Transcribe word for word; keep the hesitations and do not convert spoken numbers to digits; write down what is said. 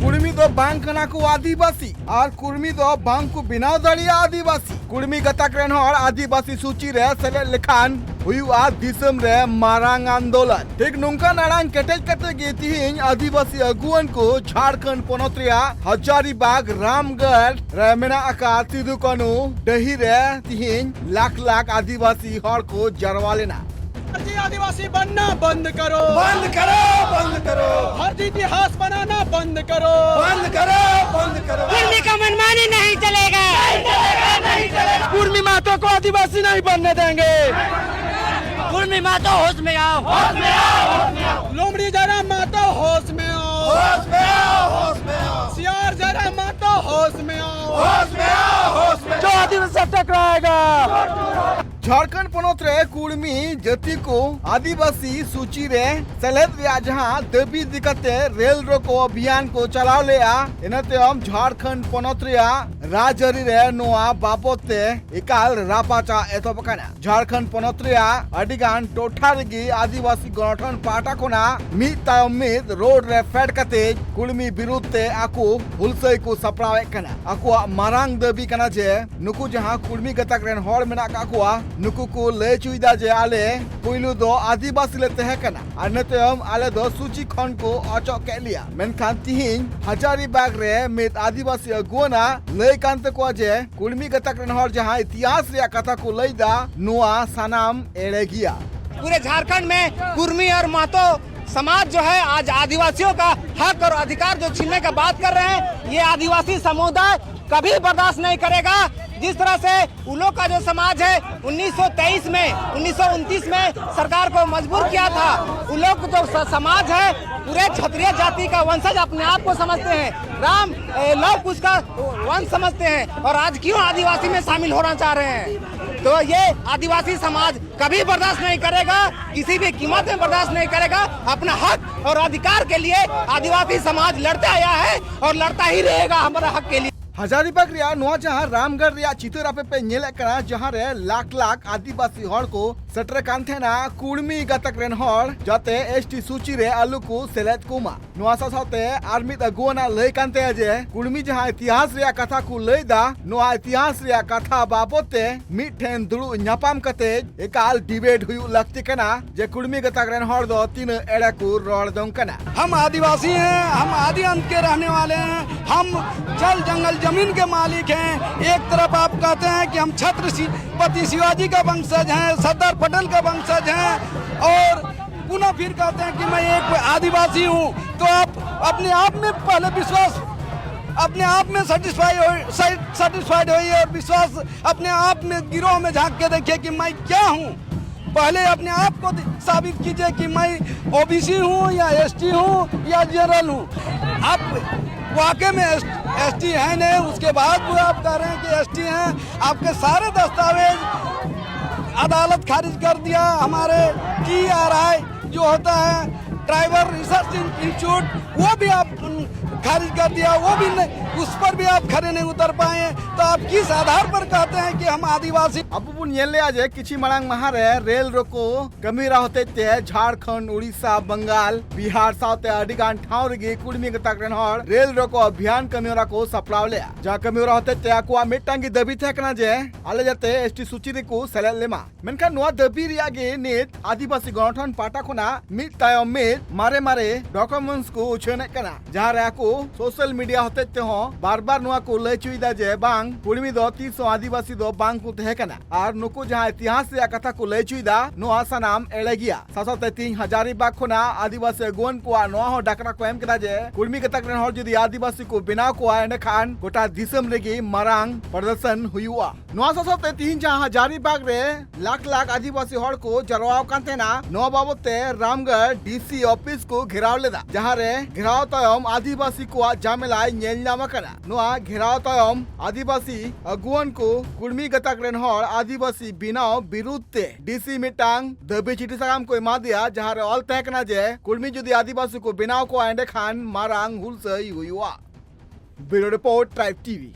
ᱠᱩᱲᱢᱤ ᱫᱚ ᱵᱟᱝ ᱠᱟᱱᱟ ᱠᱚ ᱟᱹᱫᱤᱵᱟᱹᱥᱤ ᱟᱨ ᱠᱩᱲᱢᱤ ᱫᱚ ᱵᱟᱝ ᱠᱚ ᱵᱮᱱᱟᱣ ᱫᱟᱲᱮᱭᱟᱜᱼᱟ ᱟᱹᱫᱤᱵᱟᱹᱥᱤ᱾ ᱠᱩᱲᱢᱤ ᱜᱟᱛᱟᱠ ᱨᱮᱱ ᱦᱚᱲ ᱟᱹᱫᱤᱵᱟᱹᱥᱤ ᱥᱩᱪᱤ ᱨᱮ ᱥᱮᱞᱮᱫ ᱞᱮᱠᱷᱟᱱ ᱦᱩᱭᱩᱜᱼᱟ ᱫᱤᱥᱚᱢ ᱨᱮ ᱢᱟᱨᱟᱝ ᱟᱱᱫᱳᱞᱚᱱ᱾ ᱴᱷᱤᱠ ᱱᱚᱝᱠᱟᱱ ᱟᱲᱟᱝ ᱠᱮᱴᱮᱡ ᱠᱟᱛᱮ ᱜᱮ ᱛᱤᱦᱤᱧ ᱟᱹᱫᱤᱵᱟᱹᱥᱤ ᱟᱹᱜᱩᱣᱟᱹᱱ ᱠᱚ ᱡᱷᱟᱲᱠᱷᱚᱸᱰ ᱯᱚᱱᱚᱛ ᱨᱮᱭᱟᱜ ᱦᱟᱡᱟᱨᱤᱵᱟᱜᱽ ᱨᱟᱢᱜᱚᱲ ᱨᱮ ᱢᱮᱱᱟᱜ ᱟᱠᱟᱫ ᱥᱤᱫᱩ ᱠᱟᱹᱱᱩ ᱰᱟᱹᱦᱤ ᱨᱮ ᱛᱤᱦᱤᱧ ᱞᱟᱠᱷ ᱞᱟᱠᱷ ᱟᱹᱫᱤᱵᱟᱹᱥᱤ ᱦᱚᱲ ᱠᱚ ᱡᱟᱨᱣᱟ ᱞᱮᱱᱟ᱾ फर्जी आदिवासी बनना बंद करो। बंद करो, बंद करो। फर्जी इतिहास बनाना बंद करो। बंद करो, बंद करो। कुर्मी का मनमानी नहीं चलेगा। कुर्मी मातों को आदिवासी नहीं बनने देंगे। कुर्मी मातों होश में आओ। लोमड़ी जरा मातों होश में आओ। होश में आओ, होश में आओ। सियार जरा मातों होश में आओ। होश में आओ, होश में जो आदिवासी से टकराएगा। ᱡᱷᱟᱲᱠᱷᱚᱸᱰ ᱯᱚᱱᱚᱛ ᱨᱮ ᱠᱩᱲᱢᱤ ᱡᱟᱹᱛᱤ ᱠᱚ ᱟᱹᱫᱤᱵᱟᱹᱥᱤ ᱥᱩᱪᱤ ᱨᱮ ᱥᱮᱞᱮᱫ ᱨᱮᱭᱟᱜ ᱡᱟᱦᱟᱸ ᱫᱟᱹᱵᱤ ᱤᱫᱤ ᱠᱟᱛᱮ ᱨᱮᱞ ᱨᱳᱠᱳ ᱚᱵᱷᱤᱭᱟᱱ ᱠᱚ ᱪᱟᱞᱟᱣ ᱞᱮᱫᱼᱟ, ᱤᱱᱟᱹ ᱛᱟᱭᱚᱢ ᱡᱷᱟᱲᱠᱷᱚᱸᱰ ᱯᱚᱱᱚᱛ ᱨᱮᱭᱟᱜ ᱨᱟᱡᱽᱟᱹᱨᱤ ᱨᱮ ᱱᱚᱣᱟ ᱵᱟᱵᱚᱛ ᱛᱮ ᱮᱠᱟᱞ ᱨᱟᱯᱟᱪᱟᱜ ᱮᱛᱚᱦᱚᱵ ᱟᱠᱟᱱᱟ᱾ ᱡᱷᱟᱲᱠᱷᱚᱸᱰ ᱯᱚᱱᱚᱛ ᱨᱮᱭᱟᱜ ᱟᱹᱰᱤᱜᱟᱱ ᱴᱚᱴᱷᱟ ᱨᱮᱜᱮ ᱟᱹᱫᱤᱵᱟᱹᱥᱤ ᱜᱚᱱᱚᱴᱷᱚᱱ ᱯᱟᱦᱴᱟ ᱠᱷᱚᱱᱟᱜ ᱢᱤᱫ ᱛᱟᱭᱚᱢ ᱢᱤᱫ ᱨᱳᱰ ᱨᱮ ᱯᱷᱮᱰ ᱠᱟᱛᱮ ᱠᱩᱲᱢᱤ ᱵᱤᱨᱩᱫᱷ ᱛᱮ ᱟᱠᱚ ᱦᱩᱞᱥᱟᱹᱭ ᱠᱚ ᱥᱟᱯᱲᱟᱣᱮᱫ ᱠᱟᱱᱟ᱾ ᱟᱠᱚᱣᱟᱜ ᱢᱟᱨᱟᱝ ᱫᱟᱹᱵᱤ ᱠᱟᱱᱟ ᱡᱮ ᱱᱩᱠᱩ ᱡᱟᱦᱟᱸ ᱠᱩᱲᱢᱤ ᱜᱟᱛᱟᱠ ᱨᱮᱱ ᱦᱚᱲ ᱢᱮᱱᱟᱜ ᱠᱟᱜ ᱠᱚᱣᱟ, ᱱᱩᱠᱩ ᱠᱚ ᱞᱟᱹᱭ ᱦᱚᱪᱚᱭᱮᱫᱟ ᱡᱮ ᱟᱞᱮ ᱯᱩᱭᱞᱩ ᱫᱚ ᱟᱹᱫᱤᱵᱟᱹᱥᱤ ᱞᱮ ᱛᱟᱦᱮᱸ ᱠᱟᱱᱟ ᱟᱨ ᱤᱱᱟᱹ ᱛᱟᱭᱚᱢ ᱟᱞᱮ ᱫᱚ ᱥᱩᱪᱤ ᱠᱷᱚᱱ ᱠᱚ ᱚᱪᱚᱜ ᱠᱮᱫ ᱞᱮᱭᱟ, ᱢᱮᱱᱠᱷᱟᱱ ᱛᱤᱦᱤᱧ ᱦᱟᱡᱟᱨᱤᱵᱟᱜᱽ ᱨᱮ ᱢᱤᱫ ᱟᱹᱫᱤᱵᱟᱹᱥᱤ ᱟᱹᱜᱩᱣᱟᱹᱱᱟᱜ ᱞᱟᱹᱭ ᱠᱟᱱ ᱛᱟᱠᱚᱣᱟ ᱡᱮ ᱠᱩᱲᱢᱤ ᱜᱟᱛᱟᱠ ᱨᱮᱱ ᱦᱚᱲ ᱡᱟᱦᱟᱸ ᱤᱛᱤᱦᱟᱥ ᱨᱮᱭᱟᱜ ᱠᱟᱛᱷᱟ ᱠᱚ ᱞᱟᱹᱭᱫᱟ, ᱱᱚᱣᱟ ᱥᱟᱱᱟᱢ ᱮᱲᱮ ᱜᱮᱭᱟ᱾ पूरे झारखंड में कुर्मी और महतो समाज जो है, आज आदिवासियों का हक और अधिकार जो छीनने का बात कर रहे हैं, ये आदिवासी समुदाय कभी बर्दाश्त नहीं करेगा। जिस तरह से उन लोग का जो समाज है, उन्नीस सौ तेईस में, उन्नीस सौ उनतीस में सरकार को मजबूर किया था, उन लोग जो स-, समाज है, पूरे क्षत्रिय जाति का वंशज अपने आप को समझते हैं, राम, ए, लव कुश का वंश समझते हैं, और आज क्यों आदिवासी में शामिल होना चाह रहे हैं? तो ये आदिवासी समाज कभी बर्दाश्त नहीं करेगा, किसी भी कीमत में बर्दाश्त नहीं करेगा। अपना हक और अधिकार के लिए आदिवासी समाज लड़ते आया है और लड़ता ही रहेगा हमारे हक के लिए। ᱦᱟᱡᱟᱨᱤᱵᱟᱜᱽ ᱨᱮᱭᱟᱜ ᱱᱚᱣᱟ ᱡᱟᱦᱟᱸ ᱨᱟᱢᱜᱚᱲ ᱨᱮᱭᱟᱜ ᱪᱤᱛᱟᱹᱨ ᱟᱯᱮ ᱯᱮ ᱧᱮᱞᱮᱫ ᱠᱟᱱᱟ, ᱡᱟᱦᱟᱸ ᱨᱮ ᱞᱟᱠᱷ ᱞᱟᱠᱷ ᱟᱹᱫᱤᱵᱟᱹᱥᱤ ᱦᱚᱲ ᱠᱚ ᱥᱮᱴᱮᱨ ᱠᱟᱱ ᱛᱟᱦᱮᱱᱟ ᱠᱩᱲᱢᱤ ᱜᱟᱛᱟᱠ ᱨᱮᱱ ᱦᱚᱲ, ᱡᱟᱛᱮ ᱮᱥ ᱴᱤ ᱥᱩᱪᱤ ᱨᱮ ᱟᱞᱚ ᱠᱚ ᱥᱮᱞᱮᱫ ᱠᱚᱢᱟ᱾ ᱱᱚᱣᱟ ᱥᱟᱶ ᱥᱟᱶᱛᱮ ᱟᱨ ᱢᱤᱫ ᱟᱹᱜᱩᱣᱟᱱᱟᱜ ᱞᱟᱹᱭ ᱠᱟᱱ ᱛᱟᱭᱟ ᱡᱮ ᱠᱩᱲᱢᱤ ᱡᱟᱦᱟᱸ ᱤᱛᱤᱦᱟᱥ ᱨᱮᱭᱟᱜ ᱠᱟᱛᱷᱟ ᱠᱚ ᱞᱟᱹᱭ ᱮᱫᱟ, ᱱᱚᱣᱟ ᱤᱛᱤᱦᱟᱥ ᱨᱮᱭᱟᱜ ᱠᱟᱛᱷᱟ ᱵᱟᱵᱚᱛ ᱛᱮ ᱢᱤᱫᱴᱷᱮᱱ ᱫᱩᱲᱩᱵ ᱧᱟᱯᱟᱢ ᱠᱟᱛᱮ ᱮᱠᱟᱞ ᱰᱤᱵᱮᱴ ᱦᱩᱭᱩᱜ ᱞᱟᱹᱠᱛᱤ ᱠᱟᱱᱟ ᱡᱮ ᱠᱩᱲᱢᱤ ᱜᱟᱛᱟᱠ ᱨᱮᱱ ᱦᱚᱲ ᱫᱚ ᱛᱤᱱᱟᱹᱜ ᱮᱲᱮ ᱠᱚ ᱨᱚᱲ ᱡᱚᱝ ᱠᱟᱱᱟ᱾ हम आदिवासी हैं, हम आदि अंत के रहने वाले हैं। हम जल जंगल जमीन के मालिक हैं। एक तरफ आप कहते हैं कि हम छत्रपति शिवाजी का वंशज हैं, सरदार पटेल का वंशज हैं, और पुनः फिर कहते हैं कि मैं एक आदिवासी हूँ। तो आप अपने आप में पहले विश्वास, अपने आप में सेटिस्फाई हो, सेटिस्फाइड होइए और विश्वास अपने आप में गिरोह में झांक के देखिए कि मैं क्या हूँ। पहले अपने आप को दि- साबित कीजिए कि मैं ओबीसी हूँ या एसटी हूँ या जनरल हूँ। आप वाकई में एसटी है नहीं, उसके बाद वो आप कह रहे हैं कि एसटी हैं। आपके सारे दस्तावेज अदालत खारिज कर दिया। हमारे टीआरआई जो होता है, ट्राइबल रिसर्च इंस्टीट्यूट, वो भी आप खारिज कर दिया, वो भी नहीं, उस पर भी आप खरे नहीं उतर पाए। तो आप किस आधार पर कहते हैं कि हम आदिवासी? ᱟᱵᱚ ᱵᱚᱱ ᱧᱮᱞ ᱞᱮᱜᱼᱟ ᱡᱮ ᱠᱤᱪᱷᱤ ᱢᱟᱲᱟᱝ ᱢᱟᱦᱟ ᱨᱮ ᱨᱮᱞ ᱨᱳᱠᱳ ᱠᱟᱹᱢᱤᱦᱚᱨᱟ ᱦᱚᱛᱮᱡ ᱛᱮ ᱡᱷᱟᱲᱠᱷᱚᱸᱰ, ᱳᱰᱤᱥᱟ, ᱵᱟᱝᱜᱟᱞ, ᱵᱤᱦᱟᱨ ᱥᱟᱶᱛᱮ ᱟᱹᱰᱤ ᱜᱟᱱ ᱴᱷᱟᱶ ᱨᱮᱜᱮ ᱠᱩᱲᱢᱤ ᱜᱟᱛᱟᱠ ᱨᱮᱱ ᱦᱚᱲ ᱨᱮᱞ ᱨᱳᱠᱳ ᱚᱵᱷᱤᱭᱟᱱ ᱠᱟᱹᱢᱤᱦᱚᱨᱟ ᱠᱚ ᱥᱟᱯᱲᱟᱣ ᱞᱮᱜᱼᱟ᱾ ᱡᱟᱦᱟᱸ ᱠᱟᱹᱢᱤᱦᱚᱨᱟ ᱦᱚᱛᱮᱡ ᱛᱮ ᱟᱠᱚᱣᱟᱜ ᱢᱤᱫᱴᱟᱝ ᱜᱮ ᱫᱟᱹᱵᱤ ᱛᱟᱦᱮᱸ ᱠᱟᱱᱟ ᱡᱮ ᱟᱞᱮ ᱡᱟᱛᱮ ᱮᱥᱴᱤ ᱥᱩᱪᱤ ᱨᱮᱠᱚ ᱥᱮᱞᱮᱫ ᱞᱮᱢᱟ᱾ ᱢᱮᱱᱠᱷᱟᱱ ᱱᱚᱣᱟ ᱫᱟᱹᱵᱤ ᱨᱮᱭᱟᱜ ᱜᱮ ᱱᱤᱛ ᱟᱹᱫᱤᱵᱟᱹᱥᱤ ᱜᱚᱱᱚᱴᱷᱚᱱ ᱯᱟᱦᱴᱟ ᱠᱷᱚᱱᱟᱜ ᱢᱤᱫ ᱛᱟᱭᱚᱢ ᱢᱤᱫ ᱢᱟᱨᱮ ᱢᱟᱨᱮ ᱰᱚᱠᱩᱢᱮᱱᱴᱥ ᱠᱚ ᱩᱪᱷᱟᱹᱱᱮᱫ ᱠᱟᱱᱟ, ᱡᱟᱦᱟᱸ ᱨᱮ ᱟᱠᱚ ᱥᱳᱥᱟᱞ ᱢᱤᱰᱤᱭᱟ ᱦᱚᱛᱮᱡ ᱛᱮᱦᱚᱸ ᱵᱟᱨ ᱵᱟᱨ ᱱᱚᱣᱟ ᱠᱚ ᱞᱟᱹᱭ ᱦᱚᱪᱚᱭᱮᱫᱟ ᱡᱮ ᱵᱟᱝ, ᱠᱩᱲᱢᱤ ᱫᱚ ᱛᱤᱥ ᱦᱚᱸ ᱟᱹᱫᱤᱵᱟᱹᱥᱤ ᱫᱚ ᱵᱟᱝ ᱠᱚ ᱛᱟᱦᱮᱸ ᱠᱟᱱᱟ᱾ ᱟᱨ ᱱᱩᱠᱩ ᱡᱟᱦᱟᱸ ᱤᱛᱤᱦᱟᱥ ᱨᱮᱭᱟᱜ ᱠᱟᱛᱷᱟ ᱠᱚ ᱞᱟᱹᱭ ᱦᱚᱪᱚᱭᱮᱫᱟ, ᱱᱚᱣᱟ ᱥᱟᱱᱟᱢ ᱮᱲᱮ ᱜᱮᱭᱟ᱾ ᱥᱟᱶ ᱥᱟᱶᱛᱮ ᱛᱤᱦᱤᱧ ᱦᱟᱡᱟᱨᱤᱵᱟᱜᱽ ᱠᱷᱚᱱᱟᱜ ᱟᱹᱫᱤᱵᱟᱹᱥᱤ ᱟᱹᱜᱩᱣᱟᱹᱱ ᱠᱚᱣᱟᱜ ᱱᱚᱣᱟ ᱦᱚᱸ ᱰᱟᱠᱨᱟ ᱠᱚ ᱮᱢ ᱠᱮᱫᱟ ᱡᱮ ᱠᱩᱲᱢᱤ ᱜᱟᱛᱟᱠ ᱨᱮᱱ ᱦᱚᱲ ᱡᱩᱫᱤ ᱟᱹᱫᱤᱵᱟᱹᱥᱤ ᱠᱚ ᱵᱮᱱᱟᱣ ᱠᱚᱣᱟ, ᱮᱸᱰᱮᱠᱷᱟᱱ ᱜᱚᱴᱟ ᱫᱤᱥᱚᱢ ᱨᱮᱜᱮ ᱢᱟᱨᱟᱝ ᱯᱨᱚᱫᱚᱨᱥᱚᱱ ᱦᱩᱭᱩᱜᱼᱟ᱾ ᱱᱚᱣᱟ ᱥᱟᱶ ᱥᱟᱶᱛᱮ ᱛᱤᱦᱤᱧ ᱡᱟᱦᱟᱸ ᱦᱟᱡᱟᱨᱤᱵᱟᱜᱽ ᱨᱮ ᱞᱟᱠᱷ ᱞᱟᱠᱷ ᱟᱹᱫᱤᱵᱟᱹᱥᱤ ᱦᱚᱲ ᱠᱚ ᱡᱟᱨᱣᱟ ᱟᱠᱟᱱ ᱛᱟᱦᱮᱱᱟ, ᱱᱚᱣᱟ ᱵᱟᱵᱚᱛ ᱛᱮ ᱨᱟᱢᱜᱚᱲ ᱰᱤᱥᱤ ᱚᱯᱷᱤᱥ ᱠᱚ ᱜᱷᱮᱨᱟᱣ ᱞᱮᱫᱟ, ᱡᱟᱦᱟᱸ ᱨᱮ ᱜᱷᱮᱨᱟᱣ ᱛᱟᱭᱚᱢ ᱟᱹᱫᱤᱵᱟᱹᱥᱤ ᱠᱚᱣᱟᱜ ᱡᱟᱢᱮᱞᱟᱭ ᱧᱮᱞ ᱧᱟᱢ ᱟᱠᱟᱱᱟ᱾ ᱱᱚᱣᱟ ᱜᱷᱮᱨᱟᱣ ᱛᱟᱭᱚᱢ ᱟᱹᱫᱤᱵᱟᱹᱥᱤ ᱟᱹᱜᱩᱣᱟᱹᱱ ᱠᱚ ᱠᱩᱲᱢᱤ ᱜᱟᱛᱟᱠ ᱨᱮᱱ ᱦᱚᱲ ᱟᱹᱫᱤᱵᱟᱹᱥᱤ ᱵᱮᱱᱟᱣ ᱵᱤᱨᱩᱫᱷ ᱛᱮ ᱰᱤᱥᱤ ᱢᱤᱫᱴᱟᱝ ᱫᱟᱹᱵᱤ ᱪᱤᱴᱷᱤ ᱥᱟᱠᱟᱢ ᱠᱚ ᱮᱢᱟ ᱫᱮᱭᱟ, ᱡᱟᱦᱟᱸ ᱨᱮ ᱚᱞ ᱛᱟᱦᱮᱸ ᱠᱟᱱᱟ ᱡᱮ ᱠᱩᱲᱢᱤ ᱡᱩᱫᱤ ᱟᱹᱫᱤᱵᱟᱹᱥᱤ ᱠᱚ ᱵᱮᱱᱟᱣ ᱠᱚᱣᱟ, ᱮᱸᱰᱮᱠᱷᱟᱱ ᱢᱟᱨᱟᱝ ᱦᱩᱞᱥᱟᱹᱭ ᱦᱩᱭᱩᱜᱼᱟ᱾ Bureau Report, Tribe T V.